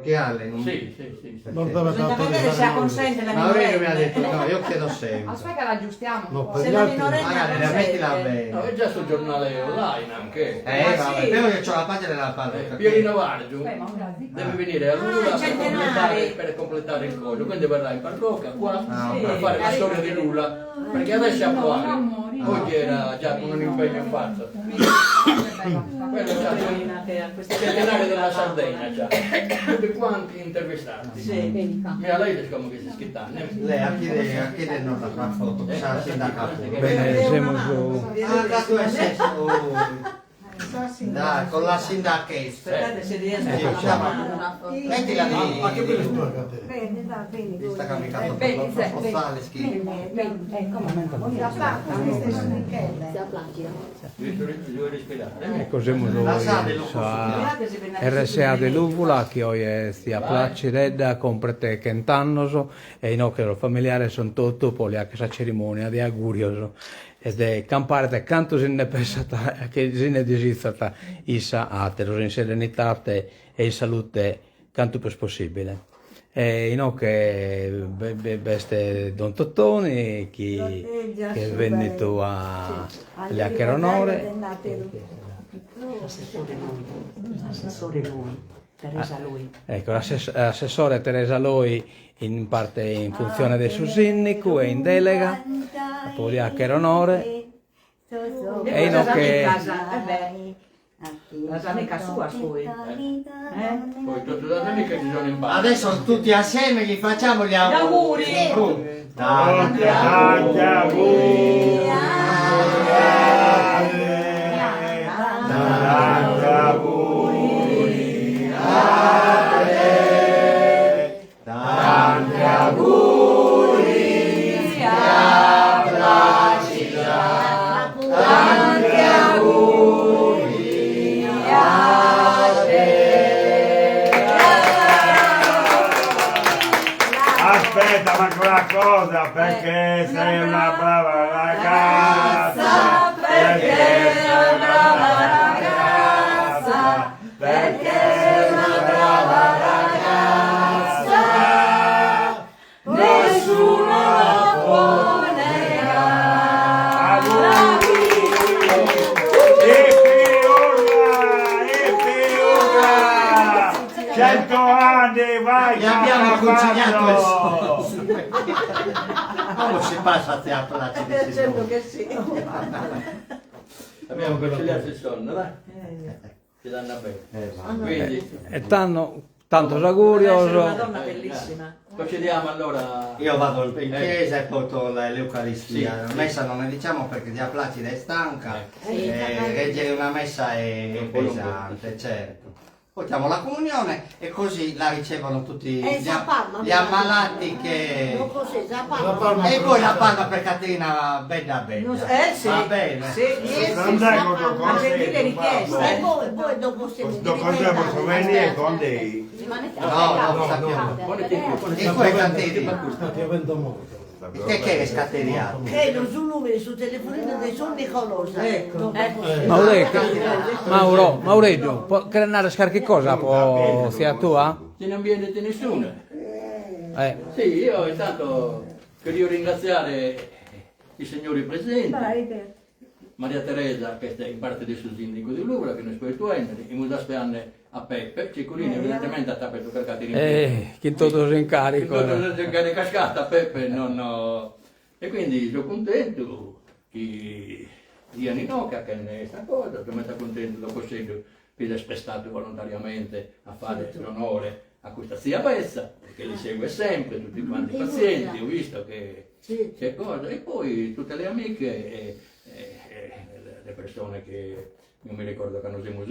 Parrocchiale. Non... Sì, sì, sì. Nos devet Bisogna vedere se autorizare acconsente la Maurilio mi ha minorenne. detto no, io chiedo sempre. Aspetta che l'aggiustiamo un No, po'. per Se gli la altri minorenne Magari la mettila acconsente. bene. No, è già sul giornale online anche. Eh, Ah, vabbè, sì? però io c'ho la pagina della parrocchia. Pierino Vargiu Aspetta, ma ora zitto. deve venire a Lula Ah, i per centenari. completare, per completare il coso, quindi verrà in parrocchia qua Ah, per ok. fare la storia di Lula, perché adesso è a No, Ploaghe, no, amore, oggi era già con un impegno fatto. Quello già Signorina che ha questa il centenario della Sardegna già, tutti quanti intervistati. Sì. Mia lei come che si schittane. Lei a chiede, a chiede non la fa foto, sa sindaca pure. Bene, siamo su... Ah, da tu è sesso. Dai, con la sindachessa. Aspettate se riesco Sì, a siamo- fare una foto. Mettila lì. Ma che bello sporca te. Bene, va bene. Vista che mi fatto Vedi, per se- forzare schifo. La fa, questa è Michele. Devi respirare. Ecco, siamo su La sa dello sa Guardate se venate RSA de Luvula, che oggi è tzia Placidedda, comprete chent'annos, e inoghe sos familiares son totu po li 'achere sa cerimonia de augurios e de campare de cantu si nde pensat che si nde disizat issa ateros in serenidade e in salute cantu prus possibile. E inoghe b'est Don Totoni chi chi est bennidu a li 'achere onore. L'assessore Loi, l'assessore Loi, Teresa Loi. Ecco, l'assessore Teresa Loi in parte in funtzione de su sinnicu e in delega, po li 'achere onore. E E inoghe Eh beh, las amigas suas poi. Eh? Poi tutte le amiche ci sono in parte. Adesso tutti assieme gli facciamo gli auguri. Gli auguri. Tanti Tanti auguri. Tanti auguri a te. Tanti auguri a Placida. Tanti auguri a te. Aspetta, ma una cosa, perché sei una brava ragazza. Perché sei una brava ragazza. Perché sei una brava ragazza. Nessuno lo può negare. E fiorda, e fiorda. 100 anni, vai! Gli abbiamo conciliato il sonno. sonno. Come si passa a te Placida? Certo che sì. Abbiamo conciliato il sonno, dai. Ci danno bene. Eh, va. Quindi E tanno, tantos Deve essere augurios. una donna bellissima. procediamo allora. Io vado in Eh. chiesa e porto l'Eucaristia. Sì, La sì. messa non ne diciamo perché Zia Placida è stanca, Eh. eh, reggere una messa è, è Un po' lungo. pesante, certo. Portiamo la comunione e così la ricevono tutti Eh, gli, la palma. gli ammalati che... Non così, la La palma. palma. E poi la palma per Caterina bella bella. Non so- eh sì. Va bene. Sì, sì, Non sì. vengo con Ma gentile richiesta, E eh. poi, poi dopo siamo Dopo andiamo su venire con lei. No, non sappiamo. Poniti qui, poniti E poi Caterina. State avendo molto. Che che è scateriato? Che non su numeri su telefonino dei sonni colosa. Ecco. Mauro, Maureggio, può crenare qualche cosa po tzia tua? Se non viene nessuno. Eh. Sì, io intanto voglio ringraziare i signori presenti. Maria Teresa, che è in parte del suo sindaco di Luvra, che non è tu in un a Peppe, Ciccolini evidentemente ha tappeto per Caterina. Eh, chi tutto si incarico. Tutto si cascata, Peppe non ho... E quindi sono contento che sia Ninoca che ne è questa cosa, sono contento dopo consiglio che si è prestato volontariamente a fare l'onore a questa zia Bessa, perché li segue sempre, tutti quanti i pazienti, ho visto che c'è cosa, e poi tutte le amiche e, e, e le persone che non mi ricordo che non siamo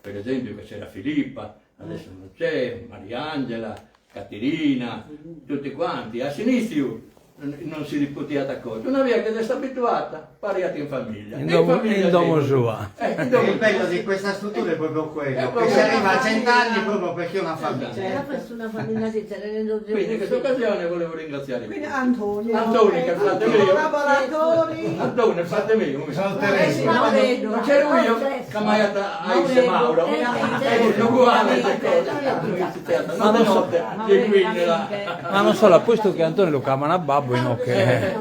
per esempio che c'era Filippa, adesso non c'è, Mariangela, Caterina, tutti quanti, a sinistro. Non si li potiat cosa. Una via chi s'est abituata, pariat in famiglia. In domo, in domo sua. In domo Il bello di questa struttura è proprio quello, che si arriva a cent'anni proprio perché è una famiglia. Quindi in questa occasione volevo ringraziare Quindi Antonio, Antonio, che è il frate tutti i mio. collaboratori. Antonio, il frate mio. Salteremo. Non c'ero io, che mai a Aise Mauro. È uguale. Ma non so, Che quindi là. ma non solo, questo che Antonio lo chiamano a babbo, no che...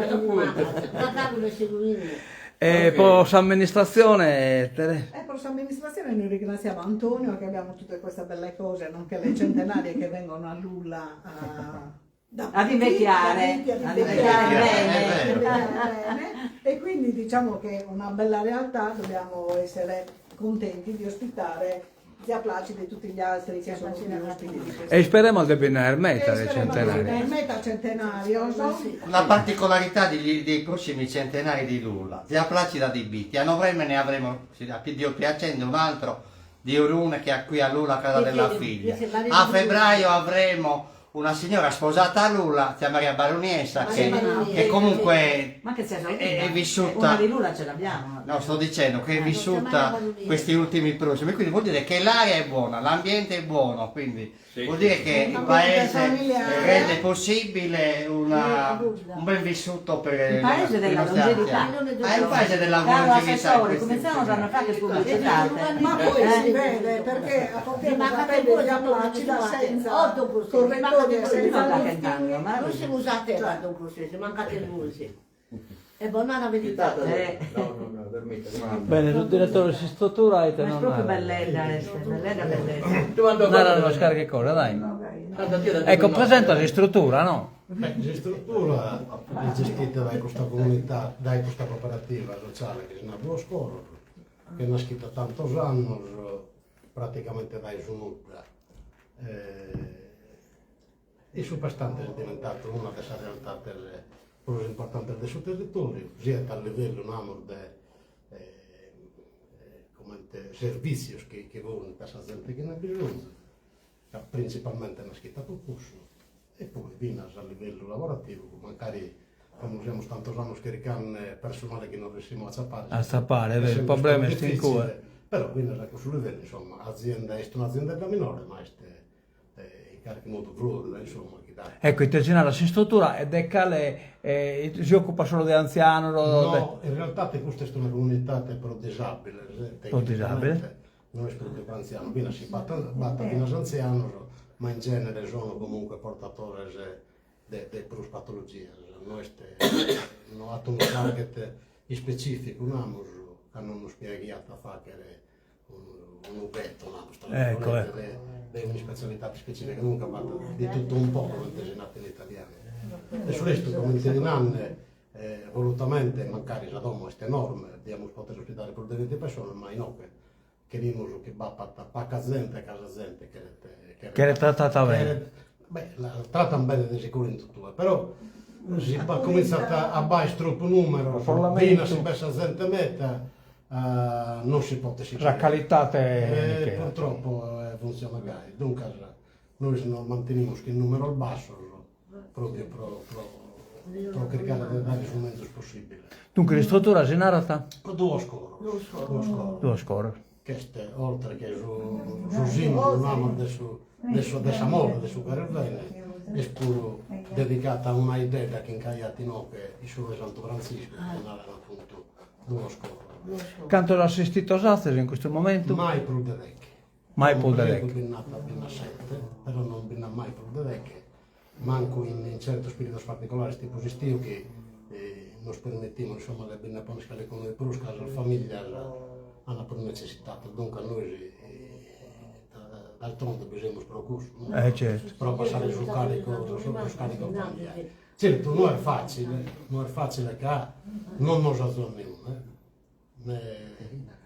E poi s'amministrazione, Tere? E per l'amministrazione noi ringraziamo Antonio che abbiamo tutte queste belle cose, nonché le centenarie che vengono a Lula a, da Ad invecchiare, da viti, ad ad invecchiare invecchiare bene, invecchiare bene. E quindi diciamo che è una bella realtà, dobbiamo essere contenti di ospitare zia Placida e tutti gli altri che sono qui ospiti di questo. E speriamo di binare meta E dei speriamo di centenari. vedere Meta centenario, so? La particolarità degli- dei prossimi centenari di Lula, zia Placida di Bitti, a novembre ne avremo, se a Dio piacendo, un altro di Orune che ha qui a Lula a casa della figlia. A febbraio avremo una signora sposata a Lula, zia Maria Baroniessa, che, che comunque Ma che sia è, è vissuta... Una di Lula ce l'abbiamo. No, sto dicendo che è Eh, vissuta non c'è mai questi ultimi prossimi, quindi vuol dire che l'aria è buona, l'ambiente è buono, quindi Sì, vuol sì, dire sì. che il Ambiente paese familiare. rende possibile una- un ben vissuto per Il paese per i della nostri longevità. anziani. Ah, è il paese della Caro longevità. in assessore, questi come stiamo ultimi a anni. fare che pubblicitate? Ma poi Eh? si vede perché a poter sapere zia Placida senza correttori e senza Non lifting. Non si usate don Cosese, mancate voi. È buona la verità. Eh. No, no, no, dormite. Bene, sul direttore di struttura e Ma è non... proprio bellella, este, bellella, bellella. Tu quando Narano qualche cosa, dai. Ecco, presenta la struttura, no? Beh, la struttura è gestita da questa comunità, da questa cooperativa sociale che si chiama Duos Coros, che è nascita tantos anni, praticamente dai su nulla. Eh, e su bastante è diventato una delle realtà delle più importanti del suo territorio, sia a livello namo, de, eh, eh, come servizi che, che vogliono per la gente che ne ha bisogno, che principalmente è nascita per questo, e poi vinas a livello lavorativo, magari come usiamo tantos anni che ricanne personale che non riusciamo a ciappare. A zappare, è vero, il sempre problema è stato in difficile, cui. Però quindi a questo livello, insomma, azienda, è un'azienda da minore, ma è eh, in qualche modo florida, insomma, che dà. Ecco, in generale la struttura è decale, eh, si occupa solo di anziano, No, in realtà questa è una comunità pro disabile. eh, Pro disabile. tecnicamente Non è proprio per anziano, quindi si batta, batta fino anziano, ma in genere sono comunque portatori di prus patologie. Non è non ha un target specifico, un amos, che non nos spieghiata a fare un, un ubetto, un amos, tra Ecco, virgolette, de- de una specialità specifica, comunque batta di tutto un po' come si nato in italiano. E su questo, come in anni, eh, volutamente, magari la domo è enorme, abbiamo poter ospitare più di 20 persone, ma in che queremos che va fatta poca gente a casa gente che, Che è trattata bene. Beh, la trattano bene di sicuro in tutto, eh, però si va comincia a, a baixo troppo numero, prima si pensa gente metta, eh, non si può La qualità è... eh, purtroppo eh, funziona gai. Dunque noi non manteniamo che il numero al basso proprio per, per, per cercare di dare il mezzo possibile. Dunque, la struttura si narrata? Due scoros. Due scoros. Due score. Queste, oltre che su, su simbolo, no, de su, de su, de s'amore, de su bene, è pure dedicata a una idea che incaiati no, che è su Santo Francisco, che narrano appunto due scoros. Quanto assistito Sazzes in questo momento? Mai più de vecchi. Mai più de vecchi. Binnata binna sette, però non binna mai più de vecchi. Manco in, in certi spiriti particolari, tipo esistio che eh, nos permettimos, insomma, de binna ponescale con le pruscas, le famiglie hanno per necessità, dunque noi eh, d'altronde bisogna pro custo, no? Eh, certo. Però passare sul carico, sul carico familiare. Certo, non è facile, non è facile che non nos azzorniamo, eh? né,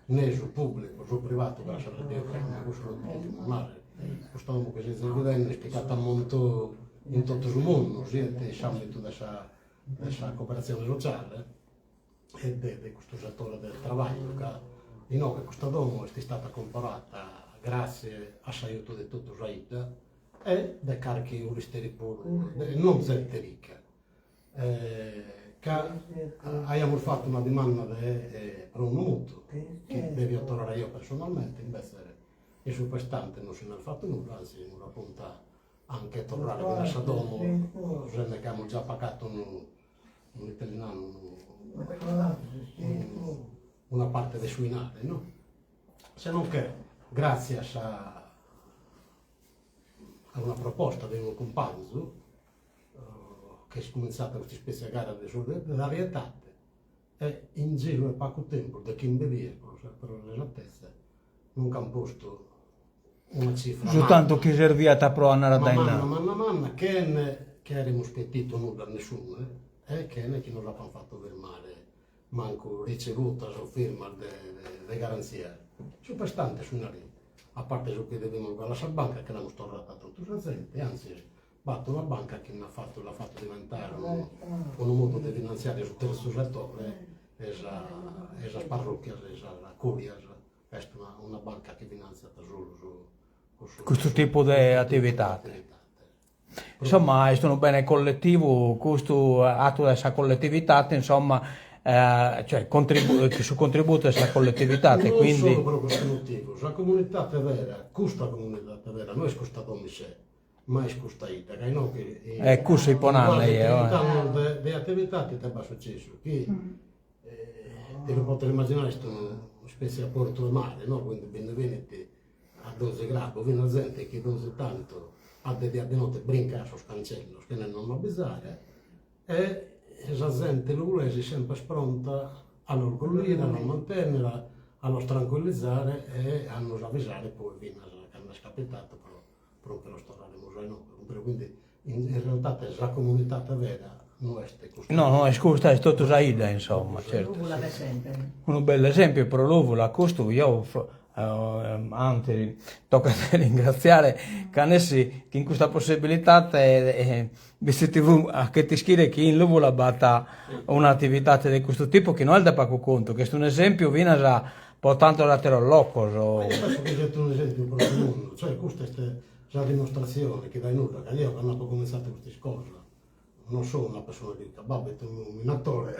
né sul pubblico, sul privato, per essere Dio, ma questo lo continuo a mare. Questo uomo che si è vedendo è spiccato molto in tutto il mondo, sia in ambito della, della cooperazione sociale e di questo settore del lavoro, che di no, che questa domo è stata comparata grazie all'aiuto di tutto Saida e da carchi ulisteri pure, non gente ricca. Ca aiamus fatu una dimanda de pro unu mutu chi devio torrare eo personalmente, invece in su pestante non si nd'est fatu nudda, anzi semus a punta a nche torrare finas a domo, sende chi amus già pagatu unu ite li nanu una parte de su 'inari no, se non che gratzias a una proposta de unu cumpanzu chi est cumintzada custa ispètzia 'e gara de solidariedade e in giru 'e pagu tempus, de chimbe dies pro l'esatezza, non ch'an postu una cifra Su tantu chi serviat pro andare a ma dae manna innanti. manna manna, chene chi aeremus petitu nudda a nessunu e chene chi nos apan fatu firmare mancu ricevutas o firmas de de garantzia. Su pestante su 'inari, a parte su chi devimus galu a sa banca, che l'amus torradu a totu sa zente, antzis B'at una banca chi nd'at fatu, l'at fatu diventare unu unu modu de finantziare su tertzu setore e sa e sas parròchias e sas cùrias, est una una banca chi finantziat solu su cussu Custu tipu de atividade. Insomma est unu bene colletivu custu atu de sa colletividade insomma cioè su contributu de sa colletividade quindi. Non solu pro custu motivu, sa comunidade vera, custa comunidade vera, no est custa domo Ma est custa 'idda, ca inoghe E cussu ipo nande in jeo. quasi trint'annos de de attività ite b'at successu, chi ti lu podes immaginare est un'ispetzie 'e portu 'e mare, no, quindi bi nde benit a donzi grabu, finas zente chi donzi tantu a de die a de notte brincat sos cancellos chene nos nd'abizare e sa zente lugulesa est sempre pronta a los collire, a los mantennere, a los tranquillizare e a nos avisare poi finas cando est capitadu pro pro nche los torraremus a inoghe, cumpresu? Quindi in realtate sa comunitate vera no est custa. No, no est custa, est totu sa 'idda insomma, certu. Lùvula de sempre. Unu bellu esempiu pro Lùvula custu, eo antzis tocat de ringratziare ca nessi chin custa possibilitate BCTV achet ischire chi in Lùvula b'at un'atividade de custu tipu chi no est de pagu contu, chi est un'esempiu finas Po tantos àteros locos. Ma io penso chi siat un'esempiu pro su mundu, cioè custa est sa dimostratzione chi dae nudda, ca eo cando apo cumintzadu custas cosas non so una persona ricca, babbu est unu minatore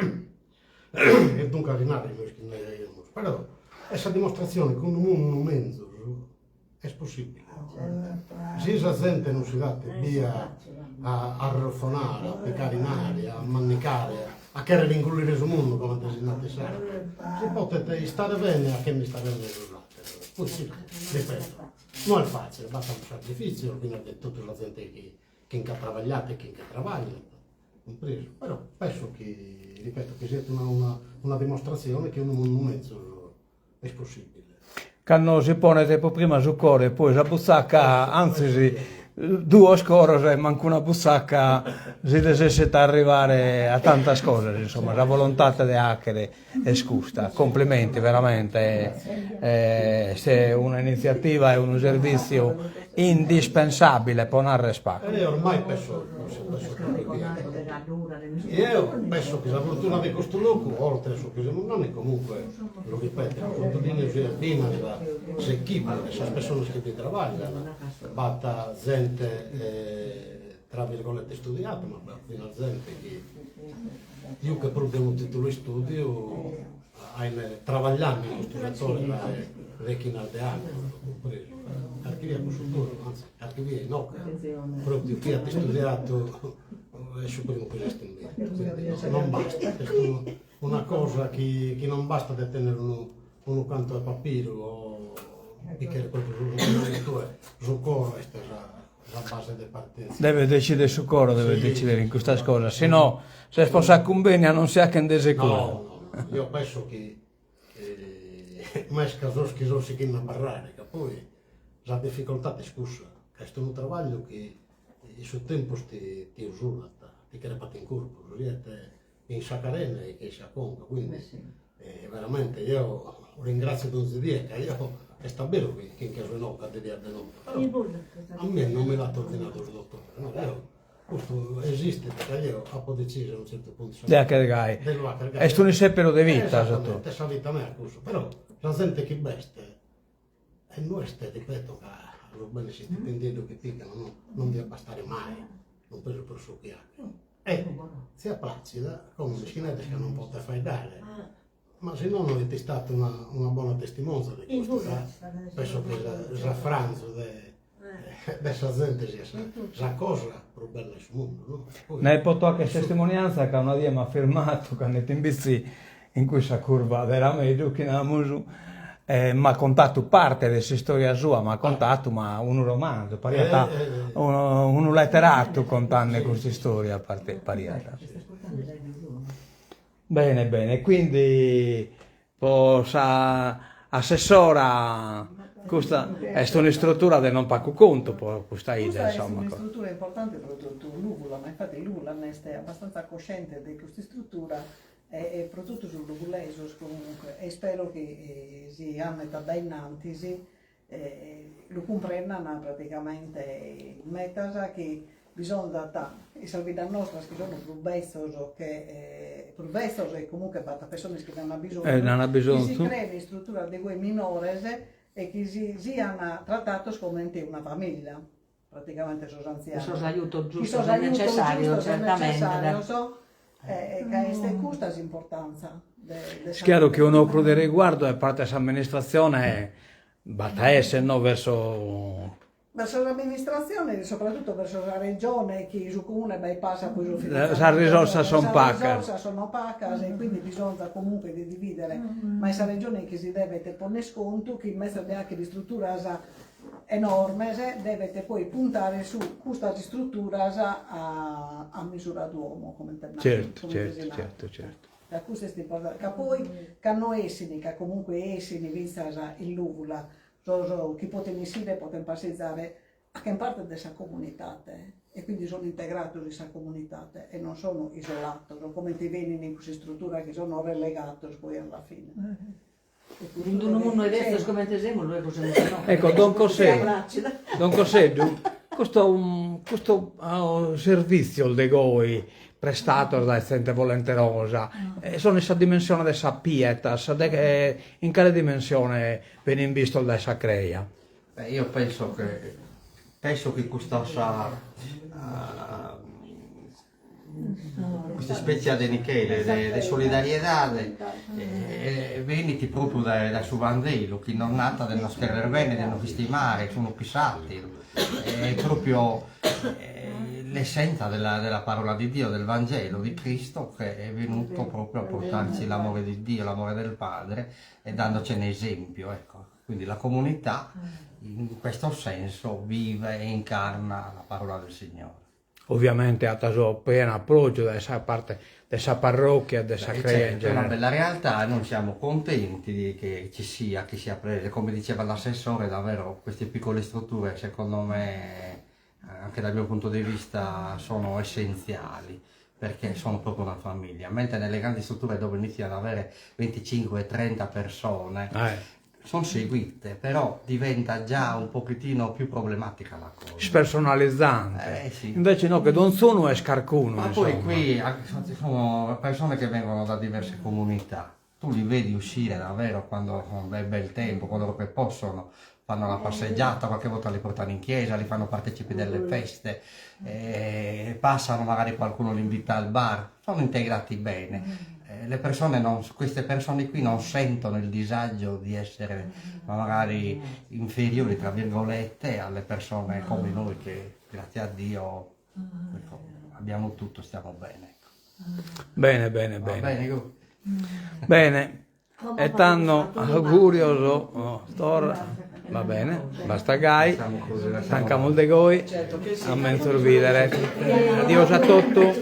e duncas dinari no est chi nd'aiamus, però est sa dimostratzione chi unu mundu menzus Est possibile. Si sa zente non si dat bia a arrofonare, a picare in aria, a mannicare, a cherrer ingullire su mundu, comente si nat in sardu, si potet istare bene achende istare bene sos ateros. Poi si, ripeto, no est facile, b'at tantos sacrifitzios finas de totu sa zente chi chi nch'at trabagliadu e chi nche trabagliat, cumpresu, però penso chi, ripeto, chi siat una una dimostratzione chi unu mundu menzus est possibile. Cando si ponet pro prima su coro e poi sa butzaca, antzis duos coros e mancu una butzaca, si resessit a arrivare a tantas cosas, insomma, sa volontade de 'achere est custa. Complimenti veramente, est una iniziativa e unu servitziu indispensabile po narrer pagu. E ormai penso, penso Eo penso chi sa fortuna de custu locu, oltre a su chi semus nande, comunque, lu ripeto, lu sottolineo, siat finas s'equipe de sas pessonas chi bi trabaglian, b'at zente tra virgolette istudiata, ma b'at finas zente chi juchet prus de unu titulu 'e istudiu, aine trabagliande in custu setore dae dechinas de annos, cumpresu, carchi bia cussu puru, anzi carchi bia inoghe, propriu chie at istudiadu est su primu chi s'est imbentu, quindi non bastat, est una cosa chi chi non bastat de tenner unu unu cantu 'e papiru o bi cheret propriu su come nai tue su coro est sa sa base de partenza. Devet decidere su coro, devet decidere in custas cosas, si no s'est po sa cumbenia non si 'achen de seguru. No, no, io penso chi mesca sos chi sun sighende a abarrare, ca poi sa difficoltade est cussa, ca est unu trabagliu chi in su tempus ti ti usulat, ti crepat in corpus, siat in sa carena e in sa conca, quindi veramente eo ringrazio donzi die ca eo est a beru chi nche so inoghe a de die a de notte, però a mie non mi l'at ordinadu su dottore, no, eo custu esistit ca eo apo decisu a unu certu puntu De 'acher gai. De lu 'acher gai. Est un'isseperu de vita Esattamente, est sa vita mea cussu, però sa zente chi b'est e no est, ripeto, ca su bene s'istipendeddu chi pigan no, non diat bastare mai, non penso pro su chi 'achen. E tzia Placida, como mischinedda est ca non potet faeddare, ma si nono est istata una una bona testimonza de custu, ca penso chi s'afranzu de de sa zente siat sa sa cosa prus bella 'e su mundu, no? Poi Ne poto 'acher testimonianza ca una die m'at firmatu cando 'etto in bitzi in cussa curva de Rameddu chi namus e m'at contatu parte de s'istoria sua, m'at contatu ma unu romanzu, pariat unu leteratu contande custa istoria pariat. Bene bene, quindi po sa assessora custa est un'istrutura de non pagu contu po custa 'idda Custa est insomma. un'istrutura importante pro totu Lùvula, ma infati Lùvula nd'est abbastanza cosciente de custa istrutura e pro totu sos luvulesos comunque e ispero chi si andet a dae innantis lu cumprendan praticamente in medas chi bisonzat in sas biddas nostras chi sono prus betzos che prus betzos e comunque b'at pessones chi nd'an bisonzu, chi si creen istruturas de goi minores e chi si sian tratados comente una famiglia praticamente sos antzianos. Cun sos ajutos giustos e necessàrios, certamente. E ca est custa s'importantza de de Est chiaru chi un'ocru de riguardu de parte de s'amministratzione b'at a esser no verso Verso s'amministratzione e soprattutto verso sa regione chi su comune bypassa poi sos finanziamentos. Sas risorsas son pacas. Sas risorsas sono pacas e quindi bisonzat comunque de dividere, ma est sa regione chi si devet ponner contu chi invece de 'acher istruturas enormes devet poi puntare su custas istruturas a a misura d'uomo, comente narat, Certu, comente si certu, narat. certu, certu. Ca custu est importante, ca poi cando essin, ca comunque essin fintzas in Lùvula, sos chi poten essire e poten passizare, 'achen parte de sa comunitate e quindi sono integrados in sa comunitate e non sono isolados comente benin in cussa istrutura chi sono relegados poi alla fine. In d'unu mundu 'e betzos comente semus luego semus inoghe. Ecco, don Cosè, don Coseddu, custu custu servìtzios de goi prestados dae zente volenterosa sono in sa dimensione de sa pietas, de in cale dimensione benin bistos dae sa creja? Beh, io penso che penso chi custas Custa ispètzia de nichele, de solidariedade, benit pròpiu dae su Vanzelu chi nos nat de nos cherrer bene, de nos istimare s'unu chin s'àteru, est pròpiu l'essenza della della parola di Dio, del Vangelo di Cristo che è venuto proprio a portarci l'amore di Dio, l'amore del Padre e dandocene esempio, ecco. Quindi la comunità in questo senso vive e incarna la parola del Signore. Oviamente at su pienu apògiu dae sa parte de sa parròchia e de sa creja in Certo, è una generale. bella realtà e noi siamo contenti che ci sia, chi sia presente, come diceva l'assessore davvero queste piccole strutture secondo me anche dal mio punto di vista sono essenziali perché sono proprio una famiglia, mentre nelle grandi strutture dove inizi ad avere 25, 30 persone Sono seguite, però diventa già un pochettino più problematica la cosa. Spersonalizante. Eh sì. Invece no, che donzunu est carcunu, Ma poi insomma. qui ci sono persone che vengono da diverse comunità, tu li vedi uscire davvero quando è bel tempo, coloro che possono, fanno la passeggiata, qualche volta li portano in chiesa, li fanno partecipi delle feste, passano, magari qualcuno li invita al bar, sono integrati bene. Le persone non, queste persone qui non sentono il disagio di essere magari inferiori, tra virgolette, alle persone come noi che, grazie a Dio, ecco, abbiamo tutto, stiamo bene. Ecco. Bene, bene, Va bene. bene, go. Bene, e tando augurios, oh, torra, va bene, basta gai, tancamus de goi, a menzus bidere. Adios a totu.